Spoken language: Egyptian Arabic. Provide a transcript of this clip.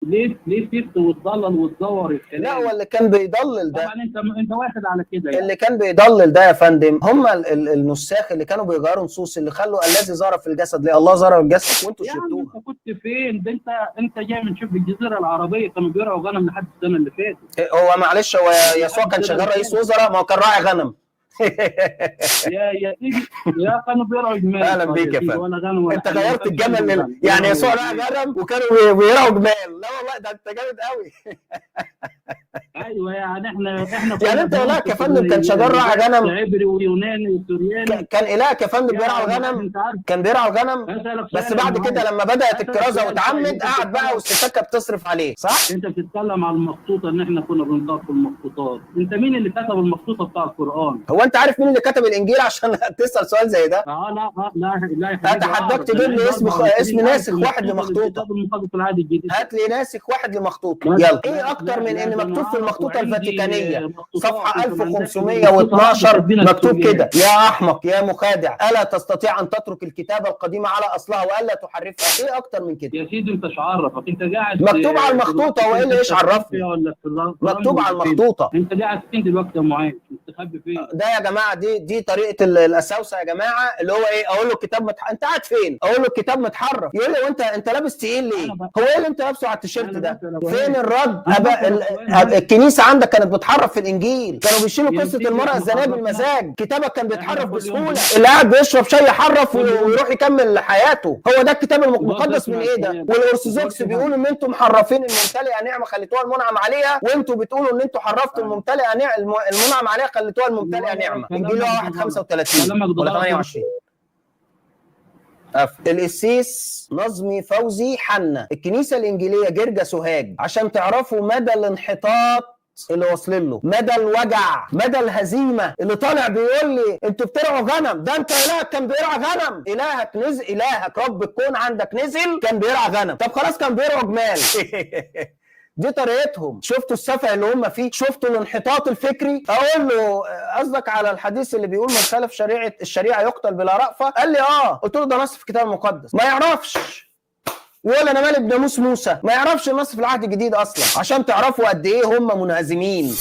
ليه تفت وتضلل وتدور الكلام؟ لا، هو اللي كان بيضلل ده طبعا انت واخد على كده يعني. اللي كان بيضلل ده يا فندم هم النساخ اللي كانوا بيغيروا نصوص، اللي خلوا الذي ظهر في الجسد ليه الله ظهر في الجسد وانتوا يا عم شربتوها. انت كنت فين؟ ده انت جاي من شبه الجزيرة العربيه، كانوا بيرعوا غنم لحد السنة اللي فاتت. هو معلش، هو يسوع كان شغال رئيس وزراء؟ ما هو كان راعي غنم. يا سيدي، يا كانوا بيرعوا جمال. اهلا بيك يا فندم. ولا غنم ولا انت حاجة. غيرت الجمل يعني يسوع راعي غنم وكانوا بيرعوا جمال. لا والله ده انت جامد قوي. ايوه يعني احنا يعني انت الهك يا فندم كان شغال راعي غنم؟ عبري ويوناني وسورياني. كان الهك يا فندم بيرعى الغنم؟ كان بيرعى الغنم، بس بعد كده لما بدات الكرازة واتعمد قعد بقى والستات كانت بتصرف عليه، صح؟ انت بتتكلم على المخطوطه ان احنا كنا بنطبق المخطوطات، انت مين اللي كتب المخطوطه بتاع القران؟ هو انت عارف مين اللي كتب الانجيل عشان تسال سؤال زي ده؟ لا لا لا يا حبيبي، اتحداك تجيب لي اسم ناسخ واحد لمخطوطه. المقدس العهد الجديد. هات لي ناسخ واحد لمخطوطه. يلا ايه اكتر من ان مكتوب في المخطوطه الفاتيكانيه صفحة 1512 مكتوب كده: يا احمق يا مخادع، الا تستطيع ان تترك الكتابة القديمة على اصلها والا تحرفها؟ ايه اكتر من كده؟ يا سيدي انت ايش عرفك؟ انت قاعد مكتوب على المخطوطه، هو ايه اللي ايش عرفني؟ مكتوب على المخطوطه. انت قاعد فين دلوقتي يا معين؟ مستخبي فين؟ ده يا جماعة دي طريقه القساوسة يا جماعة، اللي هو ايه؟ اقول له الكتاب انت قاعد فين؟ اقول له الكتاب متحرف، يقول لي وانت لابس تقيل ليه؟ هو ايه اللي انت لابسه على التيشيرت ده؟ فين الرد؟ الكنيسة عندك كانت بتحرف في الانجيل، كانوا بيشيلوا قصة المراة الزانية بالمزاج، كتابك كان بيتحرف بسهولة، اللي قاعد بيشرب شاي يحرف ويروح يكمل حياته. هو ده الكتاب المقدس من ايه ده؟ والارثوذكس بيقولوا ان انتم محرفين الممتلئه نعمه خليتوها المنعم عليها، وانتم بتقولوا ان انتم حرفتوا الممتلئه نعمه المنعم عليها خليتوها الممتلئه نعمه. انجيل 1:35 ولا 28. القسيس نظمي فوزي حنا، الكنيسة الانجيليه جرجا سوهاج، عشان تعرفوا مدى الانحطاط اللي واصلين له، مدى الوجع، مدى الهزيمة. اللي طالع بيقول لي انتوا بترعوا غنم، ده انت الهك كان بيرعى غنم، الهك نزل، الهك رب الكون عندك نزل كان بيرعى غنم، طب خلاص كان بيرعوا جمال. دي طريقتهم. شفتوا السفه اللي هم فيه؟ شفتوا الانحطاط الفكري؟ اقول له قصدك على الحديث اللي بيقول من خالف الشريعة يقتل بلا رأفة؟ قال لي اه. قلت له ده نص في الكتاب المقدس. ما يعرفش، ولا انا مالي بناموس موسى، ما يعرفش النص في العهد الجديد اصلا. عشان تعرفوا قد ايه هم منهزمين.